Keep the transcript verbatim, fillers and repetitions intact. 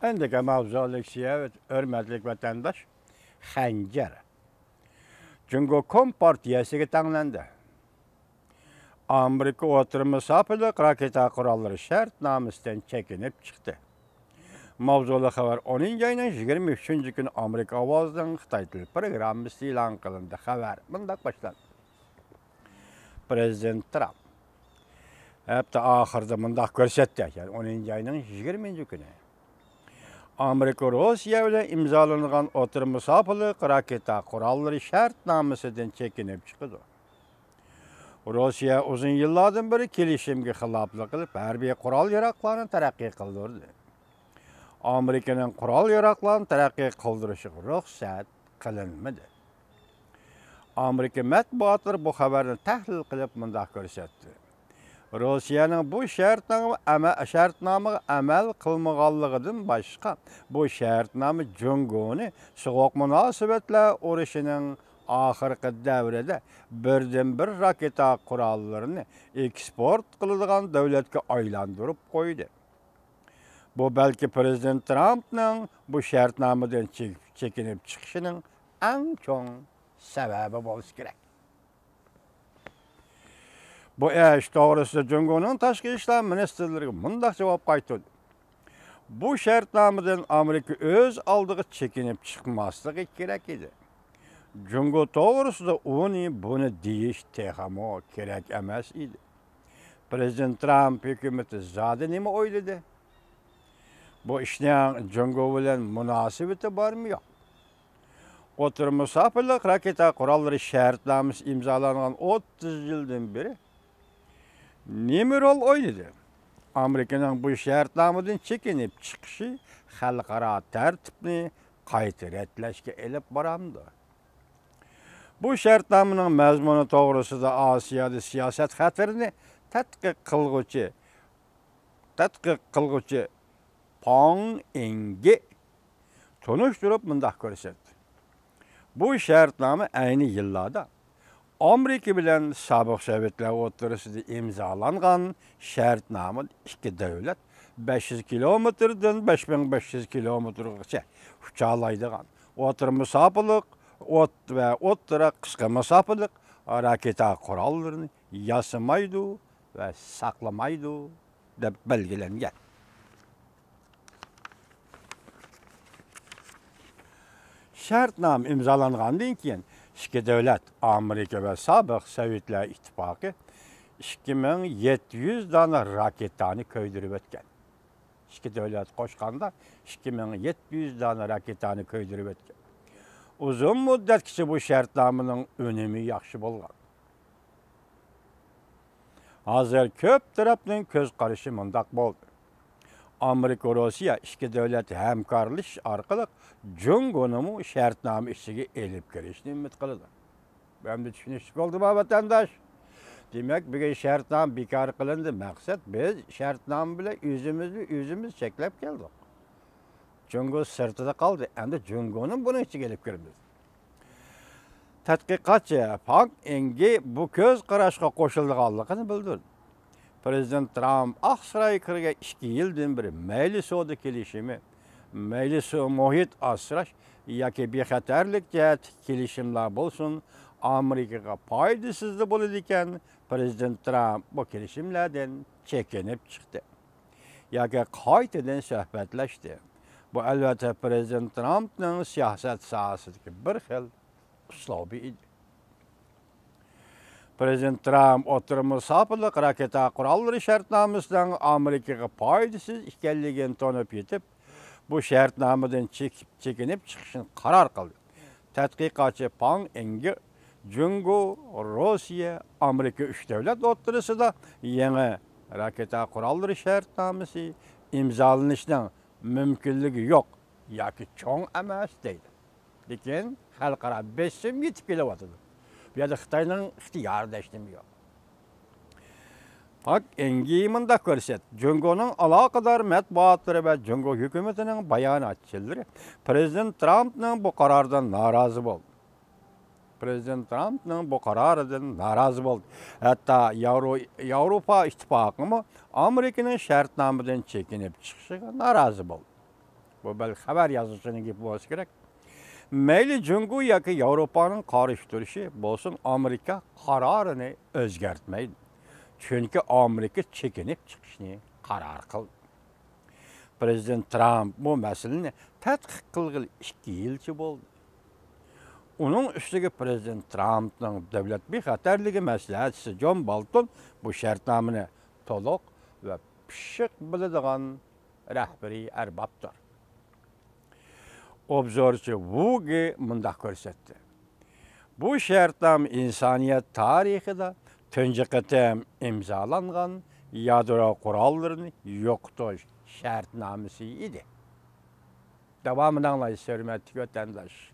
ئەندىكى ماۋزۇلۇق سۈيەر، ھۆرمەتلىك ۋەتەنداش، خەنجەر جۇڭگو كومپارتىيەسىگە تەڭلەندى. ئامېرىكا ئوتتۇرا مۇساپىلىق راكېتا قوراللىرى شەرتنامىسىدىن چېكىنىپ چىقتى. ماۋزۇلۇق خەۋەر ئونىنچى ئاينىڭ يىگىرمە ئۈچىنچى كۈنى ئامېرىكا ئاۋازىنىڭ خىتاي تىل پروگراممىسىدا ئېلان قىلىندى. خەۋەر مۇنداق باشلاندى. پرېزىدېنت ترامپ ھەپتە ئاخىرىدا مۇنداق كۆرسەتتى، يەنى ئونىنچى ئاينىڭ يىگىرمىنچى كۈنى. ئامېرىكا روسىيە بىلەن ئىمزالانغان ئوتتۇرا مۇساپىلىق راكېتا قوراللىرى شەرتنامىسىدىن چېكىنىپ چىقىدۇ. روسىيە ئۇزۇن يىللاردىن بېرى كېلىشىمگە خىلاپلىق قىلىپ، ھەربىي قورال ياراغلارنى تەرەققىي قىلدۇردى. ئامېرىكىنىڭ قورال ياراغلارنى تەرەققىي قىلدۇرۇشىغا رۇخسەت قىلىنمىدى. ئامېرىكا مەتبۇئاتلىرى بۇ خەۋەرنى تەھلىل قىلىپ مۇنداق كۆرسەتتى: روسىيەنىڭ بۇ شەرتنامە-، ئەمە-، شەرتنامىغا ئەمەل قىلمىغانلىقىدىن باشقا، بۇ شەرتنامە جۇڭگونى سوغۇق مۇناسىۋەتلەر ئۇرۇشىنىڭ ئاخىرقى دەۋرىدە بىردىنبىر راكېتا قوراللىرىنى ئېكسپورت قىلىدىغان دۆلەتكە ئايلاندۇرۇپ قويدى. بۇ بەلكى پرېزىدېنت ترامپنىڭ بۇ شەرتنامىدىن چېك-، چېكىنىپ چىقىشىنىڭ ئەڭ چوڭ سەۋەبى بولسا كېرەك. بۇ ئىش توغرىسىدا جۇڭگونىڭ تاشقى ئىشلار مىنىستىرلىرىگە مۇنداق جاۋاب قايتۇردى: بۇ شەرتنامىدىن ئامېرىكا ئۆز ئالدىغا چېكىنىپ چىقماسلىقى كېرەك ئىدى. جۇڭگو توغرىسىدا ئۇنى، بۇنى دېيىش تېخىمۇ كېرەك ئەمەس ئىدى. پرېزىدېنت ترامپ ھۆكۈمىتى زادى نېمە ئويلىدى؟ بۇ ئىشنىڭ جۇڭگو بىلەن مۇناسىۋىتى بارمۇ يوق؟ ئوتتۇرا مۇساپىلىق راكېتا قوراللىرى شەرتنامىسى ئىمزالانغان ئوتتۇز يىلدىن بېرى نېمە رول ئوينىدى؟ ئامېرىكىنىڭ بۇ شەرتنامىدىن چېكىنىپ چىقىشى خەلقئارا تەرتىپنى قايتا رەتلەشكە ئېلىپ بارامدۇ؟ بۇ شەرتنامىنىڭ مەزمۇنى توغرىسىدا ئاسىيادا سىياسەت خەتىرىنى تەتقىق قىلغۇچى، تەتقىق قىلغۇچى پاڭ ئېڭگې تونۇشتۇرۇپ مۇنداق كۆرسەتتى: بۇ شەرتنامە ئەينى يىللاردا ئامېرىكا بىلەن سابىق سوۋېتلار ئوتتۇرىسىدا ئىمزالانغان شەرتنامىدە ئىككى دۆلەت بەش يۈز كىلومېتىردىن بەش مىڭ بەش يۈز كىلومېتىرغىچە ئۇچالايدىغان ئوتتۇرا مۇساپىلىق ئوت ۋە ئوتتۇرا قىسقا مۇساپىلىق راكېتا قوراللىرىنى ياسىمايدۇ ۋە ساقلىمايدۇ، دەپ بەلگىلەنگەن. شەرتنامە ئىمزالانغاندىن كېيىن، ئىككى دۆلەت، ئامېرىكا ۋە سابىق سوۋېتلار ئىتتىپاقى، ئىككى مىڭ يەتتە يۈز دانە راكېتانى كۆيدۈرۈۋەتكەن. ئىككى دۆلەت قوشقاندا ئىككى مىڭ يەتتە يۈز دانە راكېتانى كۆيدۈرۈۋەتكەن. ئۇزۇن مۇددەتكىچە بۇ شەرتنامىنىڭ ئۈنۈمى ياخشى بولغان. ھازىر كۆپ تەرەپنىڭ كۆز قارىشى مۇنداق بولدى: ئامېرىكا، روسىيە ئىككى دۆلەت ھەمكارلىشىش ئارقىلىق جۇڭگونىمۇ شەرتنامە ئىچىگە ئېلىپ كىرىشنى ئۈمىد قىلىدۇ. ئەمدى چۈشىنىشلىك بولدىما، ۋەتەنداش؟ دېمەك، بۈگۈن شەرتنامە بىكار قىلىندى. مەقسەت، بىز شەرتنامە بىلەن ئۆزىمىزنى ئۆزىمىز چەكلەپ كەلدۇق. جۇڭگو سىرتىدا قالدى. ئەمدى جۇڭگونى بۇنىڭ ئىچىگە ئېلىپ كىرىمىز. تەتقىقاتچى پاڭ ئېڭگې بۇ كۆز قاراشقا قوشۇلىدىغانلىقىنى بىلدۈردى. پرېزىدېنت ترامپ ئاقسارايغا كىرگەن ئىككى يىلدىن بېرى مەيلى سودا كېلىشىمى، مەيلى سۇ مۇھىت ئاسراش ياكى بىخەتەرلىك جەھەتتىكى كېلىشىملەر بولسۇن، ئامېرىكىغا پايدىسىزلا بولىدىكەن، پرېزىدېنت ترامپ بۇ كېلىشىملەردىن چېكىنىپ چىقتى ياكى قايتىدىن سۆھبەتلەشتى. بۇ، ئەلۋەتتە، پرېزىدېنت ترامپنىڭ سىياسەت ساھەسىدىكى بىر خىل ئۇسلۇبى ئىدى. پرېزىدېنت ترامپ ئوتتۇرا مۇساپىلىق راكېتا قوراللىرى شەرتنامىسىنىڭ ئامېرىكىغا پايدىسىز ئىكەنلىكىنى تونۇپ يېتىپ، بۇ شەرتنامىدىن چېكىپ، چېكىنىپ چىقىشنى قارار قىلدى. تەتقىقاتچى پاڭ ئېڭگې جۇڭگو، روسىيە، ئامېرىكا ئۈچ دۆلەت ئوتتۇرىسىدا يېڭى راكېتا قوراللىرى شەرتنامىسى ئىمزالىنىشىنىڭ مۇمكىنلىكى يوق ياكى چوڭ ئەمەس دەيدۇ. لېكىن خەلقئارا بېسىم يېتىپ كېلىۋاتىدۇ. بۇ يەردە خىتاينىڭ ئىختىيارى دەش نېمە يوق. پاك ئېڭگې مۇنداق كۆرسەتتى: جۇڭگونىڭ ئالاقىدار مەتبۇئاتلىرى ۋە جۇڭگو ھۆكۈمىتىنىڭ باياناتچىلىرى پرېزىدېنت ترامپنىڭ بۇ قارارىدىن نارازى بولدى. پرېزىدېنت ترامپنىڭ بۇ قارارىدىن نارازى بولدى. ھەتتا ياۋرو-، ياۋروپا ئىتتىپاقىمۇ ئامېرىكىنىڭ شەرتنامىدىن چېكىنىپ چىقىشىغا نارازى بولدى. بۇ بەلكى خەۋەر يازغۇچىنىڭ گېپى بولسا كېرەك. مەيلى جۇڭگو ياكى ياۋروپانىڭ قارشى تۇرۇشى بولسۇن، ئامېرىكا قارارىنى ئۆزگەرتمەيدۇ. چۈنكى ئامېرىكا چېكىنىپ چىقىشنى قارار قىلدى. پىرېزىدېنت ترامپ بۇ مەسىلىنى تەتقىق قىلغىلى ئىككى يىلچە بولدى. ئۇنىڭ ئۈستىگە پىرېزىدېنت ترامپنىڭ دۆلەت بىخەتەرلىكى مەسلىھەتچىسى جون بولتون بۇ شەرتنامىنى تولۇق ۋە پىششىق بىلىدىغان رەھبىرىي ئەربابتۇر. ئوبزورچى ۋۇگې مۇنداق كۆرسەتتى: بۇ شەرتنامە ئىنسانىيەت تارىخىدا تۇنجى قېتىم ئىمزالانغان يادرو قوراللىرىنى يوقىتىش شەرتنامىسى ئىدى. داۋامىنى ئاڭلايسىز، ھۆرمەتلىك ۋەتەنداش.